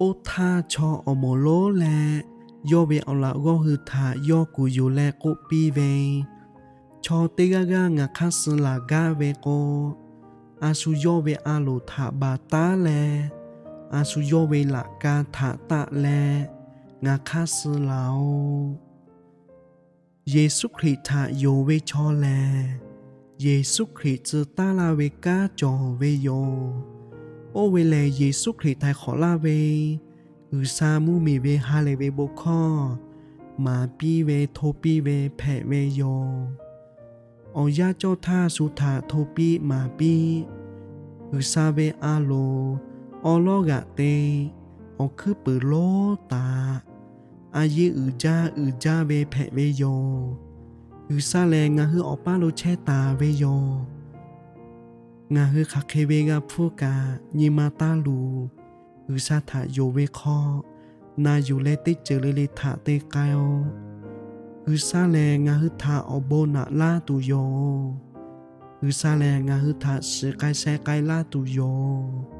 Oˇ htaˇ, chaw awˬ moˍ lonˉ leh yawˇ ve awˬ laꞈ g'awˇ hui htaꞈ yawˇ kuˬ yuˬ leh k'oˆ piˇ ve, Chaw teˇ g'aˇ g'aˇ ngaˬ hk'aˇ suh laˬ gaˇ ve k'o, a shu yawˇ ve a loˍ htaꞈ baˬ taˉ leh, a shu yawˇ ve laꞈ ka htaꞈ taˆ leh ngaˬ hk'aˇ suh laˬ-oꞈ. Yeˍsuˆ Hkriꞈ htaꞈ yonˍ ve chaw lehˬ, Yeˍsuˆ Hkriꞈ tcuh taˉ laˇ ve kanˉ cawˬ ve yoˬ. Oˇ ve lehˬ, Yeˍsuˆ Hkriꞈ htaiˍ hk'awꞈ laˇ ve G'uiˬsha mvuhˇmiˬ ve ha lehˬ ve bon hkawˇ maˍ piˇ ve, hto piˇ ve hpehꞈ ve yoˬ. Awˬ yanˇ cawˇ htaˇ shu htaꞈ hto piˇ maˍ piˇ, G'uiˬsha ve a loˍ awˉ lawˉ g'aꞈ te, awˬ hkuiˉ puiˍ lonˉ taˍ, a yeˇ uiˍ jaˇ uiˍ jaˇ ve hpehꞈ ve yoˬ. G'uiˬsha lehˬ ngaˬ hui awˬ paˇ lo chehˇ taˍ ve yoˬ. Ngaˬ hui hk'aˬ hk'e ve g'a hpfuhˇ kaꞈ, nyi ma taˇ luˬ. G'uiˬsha htaꞈ yonˍ ve hk'aw, na yuˬ leh teˇ ceuˬ le le htaꞈ te k'ai-o. G'uiˬsha lehˬ ngaˬ hui htaꞈ awˬ bon naꞈ laˇ tuˬ yoˬ. G'uiˬsha lehˬ ngaˬ hui htaꞈ shiˍ k'ai sheh k'ai laˇ tuˬ yoˬ.